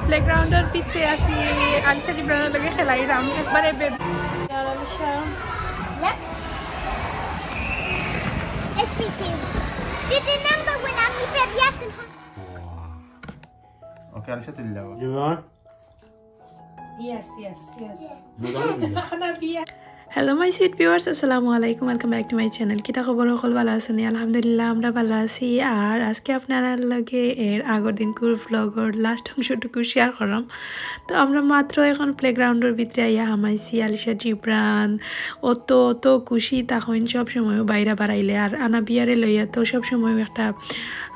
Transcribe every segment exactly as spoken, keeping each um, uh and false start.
প্লেগ্রাউন্ডর ভিতরে আছি, আলিশা জিবরানর লগে খেলাইরাম একবারে বেবি। আর Alisha. Yep. It's me too. Do you remember when I was baby? Yes, and Okay, Alisha, তুই যাও। Yes, yes, yes. Moja অইলো? খানা বিয়া। Hello my sweet viewers, আসসালামু আলাইকুম, welcome back to my channel। কিতা খবর, হকল ভালা আছনি? আলহামদুলিল্লাহ, আমরা ভালা আছি। আর আজকে আপনারার লগে এর আগর দিনকুর ব্লগর লাস্ট অংশটুকু শেয়ার করলাম। তো আমরা মাত্র এখন প্লেগ্রাউন্ডর ভিতরে আইয়া হামাইছি। আলিশা জিবরান অত অত খুশি, তখন সব সময় বাইরে বাড়াইলে, আর আনাবিয়ারে লইয়া তো সব সময় একটা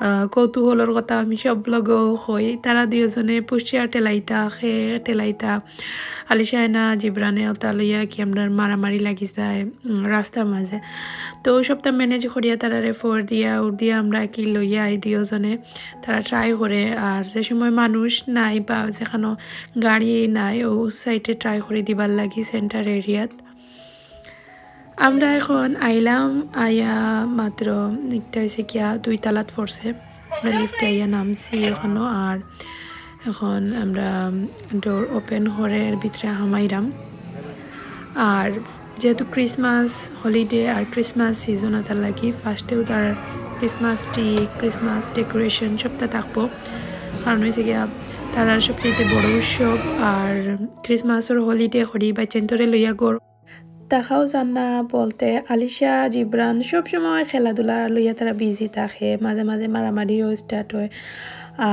আহ, কৌতূহলর কথা আমি সব ব্লগও কই। তারা দুইজনে পুশচেয়ার ঠেলাইতা, খে ঠেলাইতা, আলিশা এনা জিবরানে ওটা লইয়া কি আমরা মারামারি লাগি যায় উম, রাস্তার মাঝে। তো সবটা ম্যানেজ করিয়া তারারে ফোর দিয়া উঠ দিয়া আমরা কি লইয়া আই দুইজনে। তারা ট্রাই করে, আর যে সময় মানুষ নাই বা যেখানো গাড়ি নাই, ও সাইডে ট্রাই করে দিবার লাগি সেন্টার এরিয়াত। আমরা এখন আইলাম, আইয়া মাত্র একটা হয়েছে কিয়া দুই তালাত পড়ছে। আমরা লিফটে আইয়া নামছি এখনো, আর এখন আমরা ডোর ওপেন করে এর ভিতরে হামাইরাম। আর যেহেতু ক্রিসমাস হলিডে আর ক্রিসমাস সিজন, তার লাগি ফার্স্টেও তার ক্রিসমাস ট্রি, ক্রিসমাস ডেকোরেশন সবটা থাকবো। কারণ হয়েছে গিয়া তারার সবচেয়ে বড় উৎসব, আর ক্রিসমাসর হলিডে করি বাচ্চাইন্তরে লইয়া গর তাকাও জানা বলতে আলিশা জিবরান সবসময় খেলাধুলা লইয়া তারা বিজি থাকে, মাঝে মাঝে মারামারিও স্টার্ট হয়।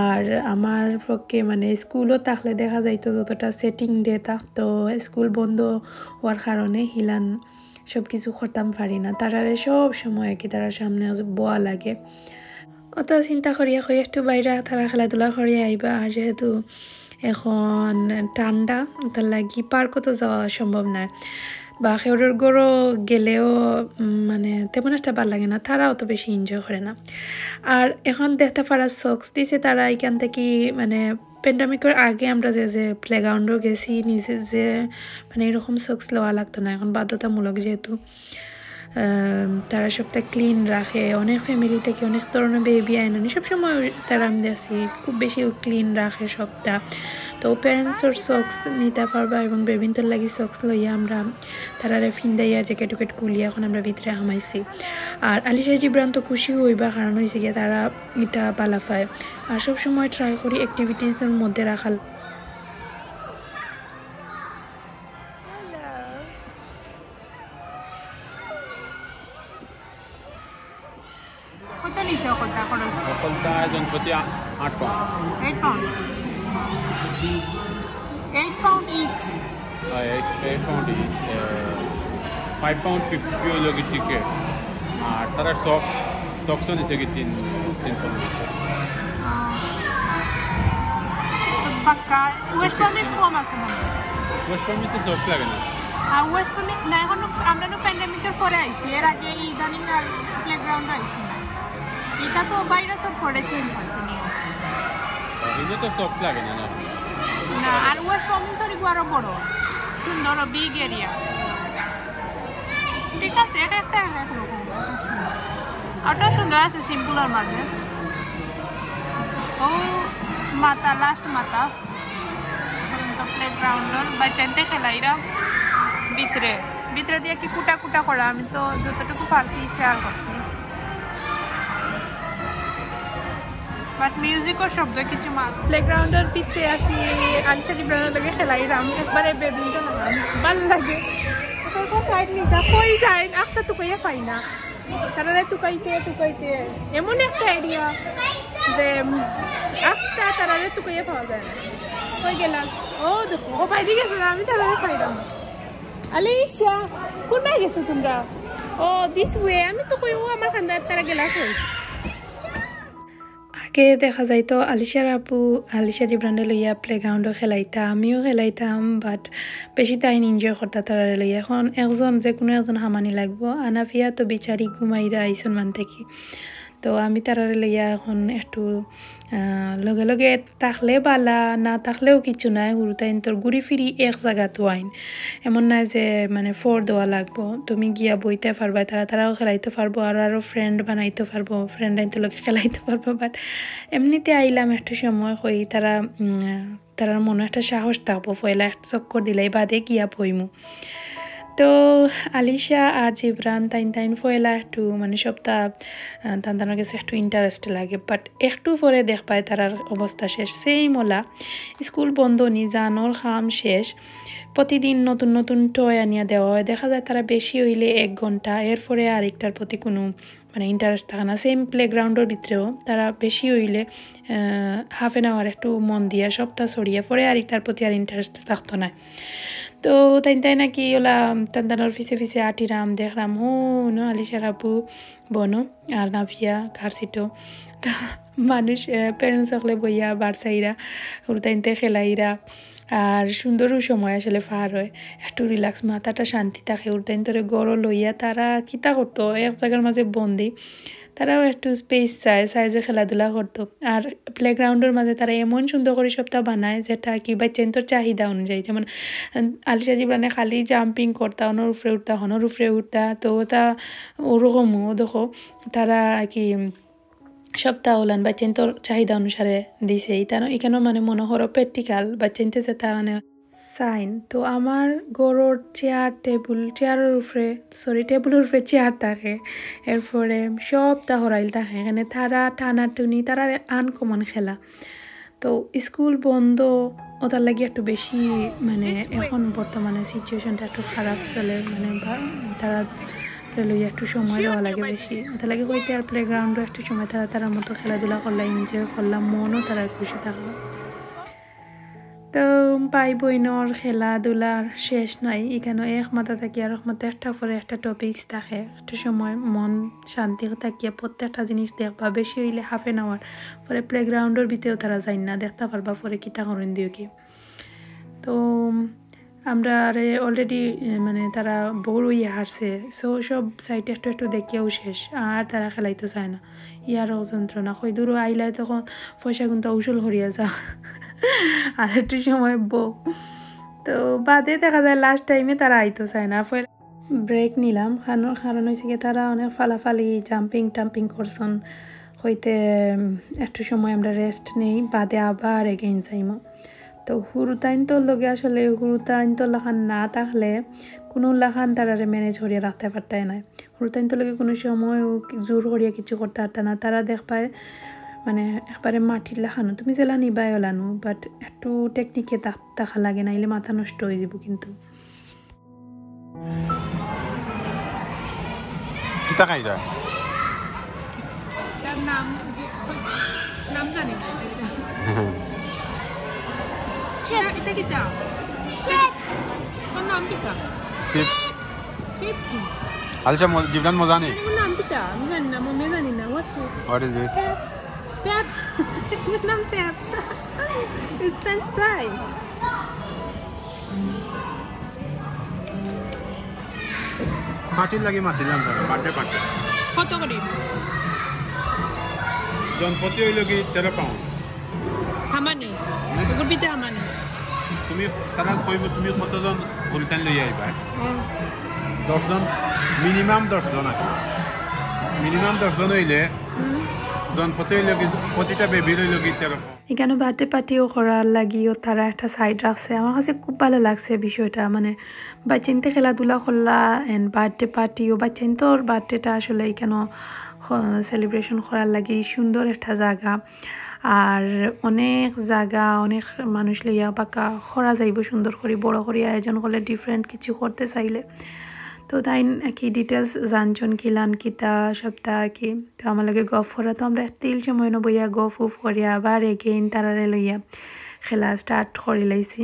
আর আমার পক্ষে মানে স্কুলও থাকলে দেখা যাইতো যতটা সেটিং ডে থাকতো, স্কুল বন্ধ হওয়ার কারণে হিলান সব কিছু করতাম পারি না। তারারে সব সময় কি তারার সামনে বওয়া লাগে। অত চিন্তা করিয়া কই একটু বাইরে তারা খেলাধুলা করিয়া আইবা, আর যেহেতু এখন ঠান্ডা, তার লাগি পার্কও তো যাওয়া সম্ভব নয়, বা কেউরর ঘরও গেলেও উম, মানে তেমন একটা ভালা লাগে না, তারা অত বেশি এনজয় করে না। আর এখন দেখতা পারা সক্স দিছে তারা এখান থেকে, মানে প্যান্ডেমিকর আগে আমরা যে যে প্লেগ্রাউন্ডও গেছি নিজে যে মানে এরকম সক্স লওয়া লাগতো না, এখন বাধ্যতামূলক যেহেতু আম, তারা সবটা ক্লিন রাখে। অনেক ফ্যামিলি থেকে অনেক ধরনের বেবি আইন আনি সবসময় তারা আমি দেখছি খুব বেশি ক্লিন রাখে সবটা। তো প্যারেন্টসর সক্স নিতে পারবা এবং বেবিন্তর লাগি সক্স লইয়া আমরা তারারে ফিন্দাইয়া জ্যাকেট উকেট খুলিয়া এখন আমরা ভিতরে হামাইছি। আর আলিশা জিবরান তো খুশি হইবা, কারণ হয়েছে গিয়া তারা এটা ভালা পায়। আর সবসময় ট্রাই করি অ্যাক্টিভিটিসের মধ্যে রাখার। কত নিছে হকলতা খরচ? হকলতা জনপ্রতি আ- আট pound. Eight pound. Eight pound each. Eight pound each. Five pound fifty হইল কি টিকিট। আর তারা সক্স সক্সও নিছে কি তিন তিনশো। বাক্কা ওয়েস্ট পারমিট কম আছে মনে হয়। ওয়েস্ট পারমিটে সক্স লাগে না। আর ওয়েস্ট পারমিট না, এখন আমরা তো প্যান্ডেমিকের পরে আইছি, এর আগে ইদানিং আর প্লেগ্রাউন্ড আইছি না। এটা তো ভাইরাসের পরে চেঞ্জ হয়েছে নিয়ম। কিন্তু তো সক্স লাগে না, না। না, আর ওয়েস্ট পারমিট সরি আরো বড়, সুন্দর, বিগ এরিয়া। ঠিক আছে, এটা একটা একরকম। ওটাও সুন্দর আছে সিম্পলের মাঝে। ও মাথা, লাস্ট মাথা। প্লেগ্রাউন্ডর বাচ্চাইন্তে খেলাইরা ভিতরে, ভিতরে দিয়ে কি কুটা কুটা করা, আমি তো যতটুকু পারছি শেয়ার করছি। বাট মিউজিকর শব্দ কিছু মাত। প্লেগ্রাউন্ডর ভিতরে আছি, আলিশা জিবরানর লগে খেলাইরাম, একবারে ব্যাডমিন্টন লাগাম, ভালা লাগে। ওটা সাইড নিতা কই যায়, আখতা তুকাইয়া পাই না। তারারে তুকাইতে তুকাইতে এমন একটা এরিয়া যে আখতা তারারে তুকাইয়া পাওয়া যায় না। কই গেলা? ও দেখো, ও বাইরে গেছে না, আমি তারারে পাইলাম না। আলিশা, কোন বায় গেছো তোমরা? ও, দিস ওয়ে, আমি তো কই ও আমার খান্দার তারা গেলা কই? আগে দেখা যাইতো আলিশার আপু আলিশা জিবরানরে লইয়া প্লেগ্রাউন্ডও খেলাইতা, আমিও খেলাইতাম, বাট বেশি তাইন এনজয় করতা তারারে লইয়া। এখন একজন, যে কোনো একজন হামানি লাগবো। আনাফিয়া তো বিচারি ঘুমাইরা আইসন মান থাকি, তো আমি তারারে লইয়া এখন একটু আহ, লগে লগে থাকলে ভালা, না থাকলেও কিছু নাই। হুরুতাইন্তর ঘুরি ফিরি এক জাগাত আইন, এমন নাই যে মানে ফোর দেওয়া লাগবো। তুমি গিয়া বইতে পারবা, তারা তারাও খেলাইতে পারবো, আরও আরও ফ্রেন্ড বানাইতে পারবো, ফ্রেন্ড আইনতে লগে খেলাইতে পারবো। বাট এমনিতে আইলাম একটু সময় কই, তারা উম, তারার মনো একটা সাহস থাকবো, পয়লা এক চক্কর দিলাই বাদে গিয়া বইমু। তো আলিশা আর জিবরান তাইন তাইন পয়লা একটু মানে সবটা, আহ, তান তানর গেছে একটু ইন্টারেস্ট লাগে, বাট একটু পরে দেখবায় তারার অবস্থা শেষ। সেম ওলা, স্কুল বন্ধ নি, জানোর কাম শেষ, প্রতিদিন নতুন নতুন টয় আনিয়া দেওয়া হয়। দেখা যায় তারা বেশি অইলে এক ঘন্টা, এরপরে আর একটার প্রতি কোনো মানে ইন্টারেস্ট থাকে না। সেম প্লেগ্রাউন্ডর ভিতরেও তারা বেশি অইলে হাফ অ্যান আওয়ার একটু মন দিয়া সবটা ছড়িয়ে পড়ে, আর একটার প্রতি আর ইন্টারেস্ট থাকতো না। তো তাইন তাইন নাকি ওলা তান তানর পিছে পিছে আটিরাম, দেখরাম, হো, নো, আলিশার আব্বু, বনো, আর নাফিয়া কার সিটো। তো মানুষ, প্যারেন্টস সকলে বইয়া বারসাইরা, হুরুতাইন্তে খেলাইরা, আর সুন্দরও সময় আসলে পার হয়। একটু রিল্যাক্স, মাথাটা শান্তি থাকে। হুরুতাইন্তরে গরো লইয়া তারা কিতা করতো, এক জাগার মাঝে বন্দি, তারাও একটু স্পেস চায়, চায় যে খেলাধুলা করতো। আর প্লেগ্রাউন্ডর মাঝে তারা এমন সুন্দর করি সবটা বানায়, যেটা কি বাচ্চাইন্তর চাহিদা অনুযায়ী। যেমন, আহ, আলিশা জিবরানে খালি জাম্পিং করতা, অনর উপরে উঠতা, হনর উপরে উঠতা, তো ওটা ওরকমও দেখো, তারা কি সবটা ওলান বাচ্চাইন্তর চাহিদা অনুসারে দিছে। ইতানো, ইখানো মানে মনো করো প্র্যাকটিক্যাল, বাচ্চাইন্তে যেটা মানে চাইন। তো আমার ঘরর চেয়ার টেবুল, চেয়ারর উপরে, সরি, টেবুলর উপরে চেয়ার থাকে, এরপরে সবটা হরাইল থাকে। এখানে তারা টানাটুনি, তারা আনকমন খেলা। তো স্কুল বন্ধ, ওটার লাগি একটু বেশি মানে এখন বর্তমানে সিচুয়েশনটা একটু খারাপ চলে, মানে বা-, তারা লইয়া একটু সময় দেওয়া লাগে বেশি। ওটার লাগি কইতে আর প্লেগ্রাউন্ডও একটু সময় তারা তারার মতো খেলাধুলা করলা, এনজয় করলা, মনও তারা খুশি থাকলো। তো ভাই বইনর খেলাধুলার শেষ নাই, এখানে এক মাথা থাকি আর এক মাথা একটা পরে একটা টপিকস থাকে। একটু সময় মন শান্তি থাকিয়া প্রত্যেকটা জিনিস দেখবা, বেশি হইলে হাফ অ্যান আওয়ার পরে প্লেগ্রাউন্ডর ভিতরেও তারা যায় না, দেখতে পারবা পরে কিতা করেন দিও কি। তো আমরা আরে অলরেডি মানে তারা বোর হইয়া হারছে, সো সব সাইডে একটু একটু দেখিয়াও শেষ, আর তারা খেলাইতে চায় না। ইয়ারও যন্ত্রণা, কই দূরও আইলায় তখন পয়সা কিন্তু উসুল করিয়া যা। আর একটু সময় বউ। তো বাদে দেখা যায় লাস্ট টাইমে তারা আইতো চায় না। পয়লা ব্রেক নিলাম, কারণ, কারণ হইছে কি তারা অনেক ফালাফালি, জাম্পিং টাম্পিং করছন। হইতে, উম, একটু সময় আমরা রেস্ট নেই, বাদে আবার এগেইন যাইমু। তো হুরুতাইন্তর লগে আসলে হুরুতাইন্তর লাখান না থাকলে কোনো লাখান তারারে ম্যানেজ করিয়া রাখতে পারতায় না। হুরুতাইন্তর লগে কোনো সময় জোর করিয়া কিছু করতে পারতা না। তারা দেখবায় মানে একবারে মাটির লাখানো, তুমি যেলা নিবায় ওলানো, বাট একটু টেকনিকে তা-, থাকা লাগে, নাইলে মাথা নষ্ট হয়ে যাব কিন্তু। কিতা খাইরা? তার নাম, নাম জানি না। এটা, এটা কিতা? তোর নাম কিতা? চিপস। চিপস কি? আচ্ছা, ম-, জিবরান মজা নেই। এটার নাম কিতা? আমি জানি না, মনে জানি না। What is? What is this? Chips. এটার নাম চিপস। It's French fry. পার্টির লাগি মাতিলাম তারা, বার্থডে পার্টি। কত করি? জন প্রতি হইল কি তেরো পাউন্ড। হামানি? ওগুর ভিতরে হামানি? তুমি তারা কইব তুমি কতজন হুরুতাইন লইয়া আইবা? হুম। দশ জন, মিনিমাম দশ জন আছে। মিনিমাম দশ জন হইলে হুম। জন প্রতি হইল কি, প্রতিটা বেবির হইল কি তেরো পাউন্ড। এখানে বার্থডে পার্টিও করার লাগিও তারা একটা সাইড রাখছে। আমার কাছে খুব ভালো লাগছে বিষয়টা, মানে বাচ্চাইন্তে খেলাধুলা করলা and বার্থডে পার্টিও, বাচ্চাইন্তর বার্থডেটা আসলে এখানে সেলিব্রেশন করার লাগি সুন্দর একটা জায়গা। আর অনেক জায়গা, অনেক মানুষ লইয়া বাক্কা করা যাইব সুন্দর করি, বড় করি আয়োজন করলে, ডিফারেন্ট কিছু করতে চাইলে। তো তাইন কি ডিটেলস জানছন, কিলান কিতা সবটা কি। তো আমার লগে গফ করা, তো আমরা তিল সময় ন বইয়া গফ উফ করিয়া আবার এগেইন তারারে লইয়া খেলা স্টার্ট করি লাইছি।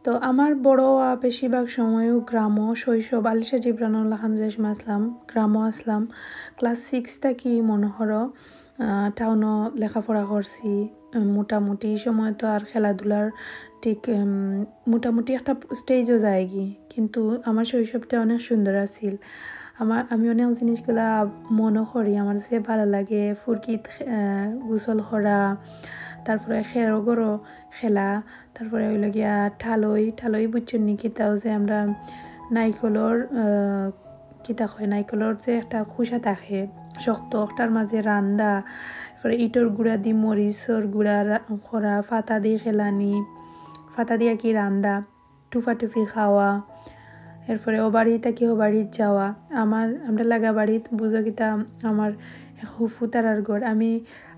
তো আমার বড় হওয়া বেশিরভাগ সময়ও গ্রামও, শৈশব আলিশা জিবরানর লাখান যে সময় আসলাম, গ্রামও আসলাম। ক্লাস সিক্স থাকি মনে করো, আহ, টাউনও লেখাপড়া করছি। উম, মোটামুটি এই সময় তো আর খেলাধুলার ঠিক, উম, মোটামুটি একটা স্টেজও যায়গি, কিন্তু আমার শৈশবটা অনেক সুন্দর আছিল। আমার, আমি অনেক জিনিসগুলা মনে করি, আমার যে ভালো লাগে, ফুরকিত, আহ, গোসল করা, তারপরে খেরো গরো খেলা, তারপরে হইল গিয়া ঠালই, ঠালই বুঝছেন নি কিতাও যে আমরা নাইকলর, আহ, কিতা কয়, নাইকলর যে একটা খোসা থাকে, শক্ত অকটার মাঝে রান্দা, এরপরে ইটর গুড়া দি মরিচর গুড়া রা-, করা, ফাতা দি খেলানি, ফাতা দিয়া কি রান্দা, টুফা টুফি খাওয়া, এরপরে ও বাড়ি থাকি ও বাড়িত যাওয়া। আমার, আমরা লাগা বাড়িত বুঝো কিতা, আমার এক হুফু তারার ঘর। আমি,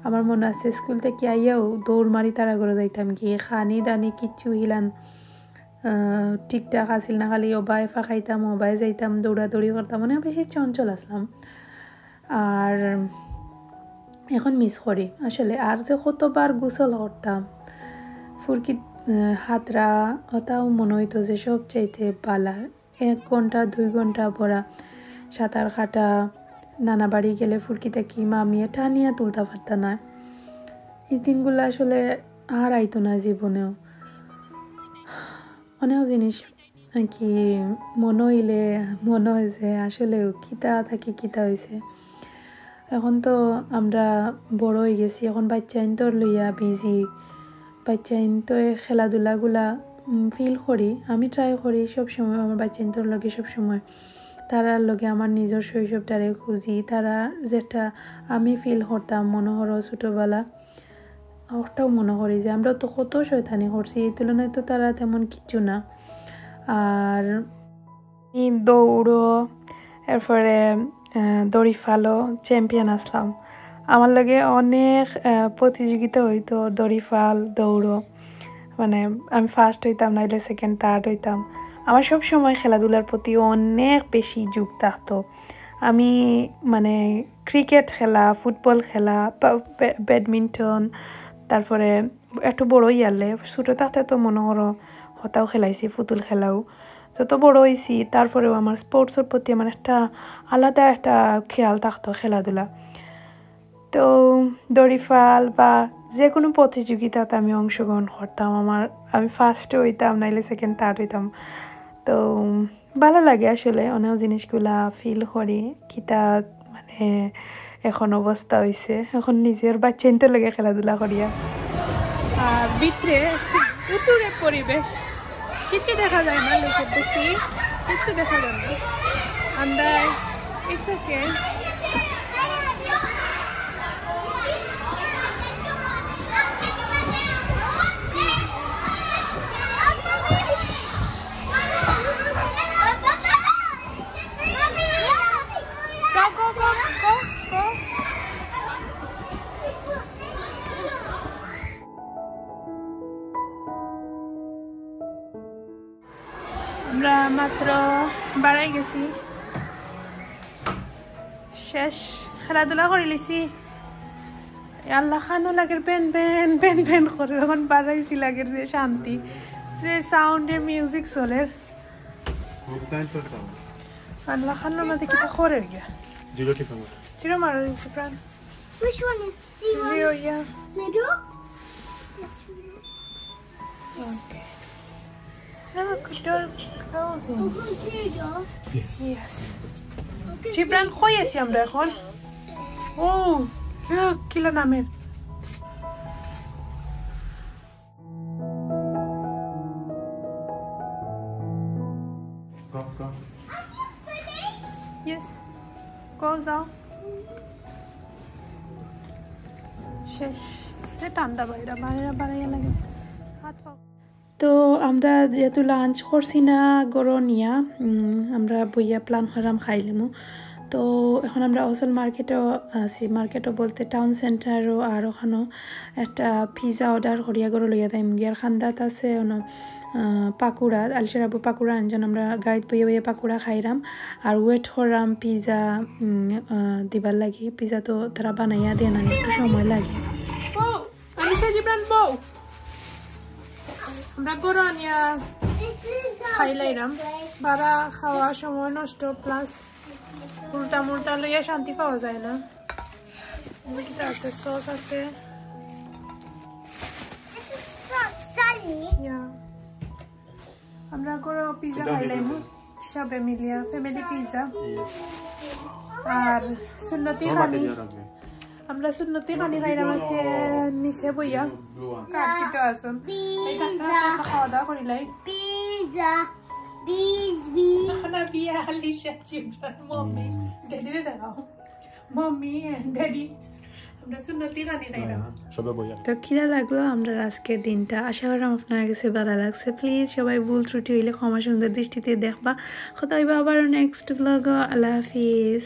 আমার মনে আছে স্কুল থাকি আইয়াও দৌড় মারি তারা ঘরো যাইতাম, গিয়া খানি দানি কিচ্ছু হিলান, আহ, ঠিকঠাক আছিল না, খালি ওবায় ফাঁকাইতাম, ওবায় যাইতাম, দৌড়াদৌড়ি করতাম, মানে বেশি চঞ্চল আসলাম। আর এখন মিস করি আসলে। আর যে কতবার গোসল করতাম, ফুরকিত, আহ, হাতরা, ওটাও মনে হইতো যে সব চাইতে বালা। এক ঘন্টা, দুই ঘন্টা ভরা সাঁতার কাটা, নানা বাড়ি গেলে ফুরকি থাকি মামিয়ে টানিয়া তুলতা পারতা না। এই দিনগুলা আসলে আর আইতো না জীবনেও। অনেক জিনিস আর কি মনে হইলে মনে হয় যে আসলেও কিতা থাকি কিতা হইছে। এখন তো আমরা বড় হয়ে গেছি, এখন বাচ্চাইন্তর লইয়া বিজি। বাচ্চাইন্তর খেলাধুলাগুলা, উম, ফিল করি, আমি ট্রাই করি সব সময় আমার বাচ্চাইন্তর লগে সব সময়, তারার লগে আমার নিজর শৈশবটারে খুঁজি, তারা যেটা আমি ফিল করতাম মনে করো ছোটোবেলা, ওটাও মনে করি যে আমরা তো কত শয়তানি করছি, এই তুলনায় তো তারা তেমন কিচ্ছু না। আর এই দৌড়ো, এরপরে, আহ, দড়ি ফালো চ্যাম্পিয়ন আসলাম। আমার লগে অনেক, আহ, প্রতিযোগিতা হইতো, দড়ি ফাল, দৌড়ো, মানে আমি ফার্স্ট হইতাম, নাইলে সেকেন্ড, থার্ড হইতাম। আমার সব সময় খেলাধুলার প্রতি অনেক বেশি ঝোঁক থাকতো। আমি মানে ক্রিকেট খেলা, ফুটবল খেলা, পা-, ব্য-, ব্যাডমিন্টন, তারপরে একটু বড় ইয়ালে, ছোটো থাকতে তো মনে করো হতাও খেলাইছি, পুতুল খেলাও। যত বড় হইছি, তারপরেও আমার স্পোর্টসর প্রতি আমার একটা আলাদা একটা খেয়াল থাকতো, খেলাধুলা। তো দড়ি ফাল বা যে কোনো প্রতিযোগিতাতে আমি অংশগ্রহণ করতাম। আমার, আমি ফার্স্ট হইতাম, নাইলে সেকেন্ড, থার্ড হইতাম। তো ভালো লাগে আসলে, অনেক জিনিসগুলা ফিল করি, কিতা মানে এখন অবস্থা হইছে, এখন নিজর বাচ্চাইন্তর লগে খেলাধুলা করিয়া। আর ভিতরে উতুরে পরিবেশ, কিচ্ছু দেখা যায় না, look at the sea, কিচ্ছু দেখা যায় না, আন্দায়, it's okay. Go, go, go, go, go. আমরা মাত্র বাড়াই গেছি, শেষ খেলাধুলা করি লিছি। এ আল্লাহ খানো লাগের বেন বেন বেন বেন করে, এখন বাড়াইছি লাগের যে শান্তি, যে সাউন্ডে মিউজিক চলের। আল্লাহ খানোর মাঝে কিতা করে গিয়া? জিরো টিপ আমার। জিরো মারো দিছি প্রাণ। Which one is zero? Zero, yeah. Zero? Yes, zero. Okay. Look, door closing. Yes. Yes. Okay, Jibran, কই আছি আমরা এখন? ও, look, কিলা নামের। Yes. Go, যাও। শেষ। যে ঠান্ডা বাইরে, বাইরে বাড়াইয়া লাগে। হাত পাও। তো আমরা যেহেতু লাঞ্চ করছি না গরো নিয়া, উম, আমরা বইয়া প্ল্যান করাম খাইলিমু। তো এখন আমরা অচল মার্কেটো আছি, মার্কেটো বলতে টাউন সেন্টারও, আর ওখানো একটা পিৎজা অর্ডার করিয়া গরো লইয়া যাইমু গিয়া। আর খান্দাত আছে অনো, আহ, পাকুড়া, আলিশার আব্বু পাকুড়া আনছইন, আমরা গাড়িত বইয়া বইয়া পাকুড়া খাইরাম আর ওয়েট করাম পিৎজা, উম, আহ, দিবার লাগি। পিৎজা তো তারা বানাইয়া দেয় না, একটু সময় লাগে। বউ, আলিশা জিবরান বউ। আমরা গরো আনিয়া খাইলাইরাম। বারা খাওয়া সময় নষ্ট, প্লাস উল্টা মুল্টা লইয়া শান্তি পাওয়া যায় না। কিতা আছে? সস আছে। This is so sunny. Yeah. আমরা গরো পিৎজা খাইলাইমু। সবে মিলিয়া, ফ্যামিলি পিৎজা। আর সুন্নতি খানি। আমরা সুন্নতি খানি খাইলাম আজকে নিচে বইয়া। কার্সিটো আছইন। এই কাছে আমরা খাওয়া দাওয়া করিলাই। Pizza, peas, peas. না, না, বিয়া, আলিশা, জিবরান, মম্মি, ড্যাডিরে দেখাও। Mommy and Daddy, আমরা সুন্নতি খানি খাইলাম। সবে বইয়া। তো কিরা লাগলো আমরার আজকের দিনটা? আশা করলাম আপনার কাছে ভালো লাগছে। প্লিজ সবাই ভুল ত্রুটি হইলে ক্ষমা সুন্দর দৃষ্টিতে দেখবা। কথা হইবা আবার নেক্সট ব্লগ। আল্লাহ হাফিজ।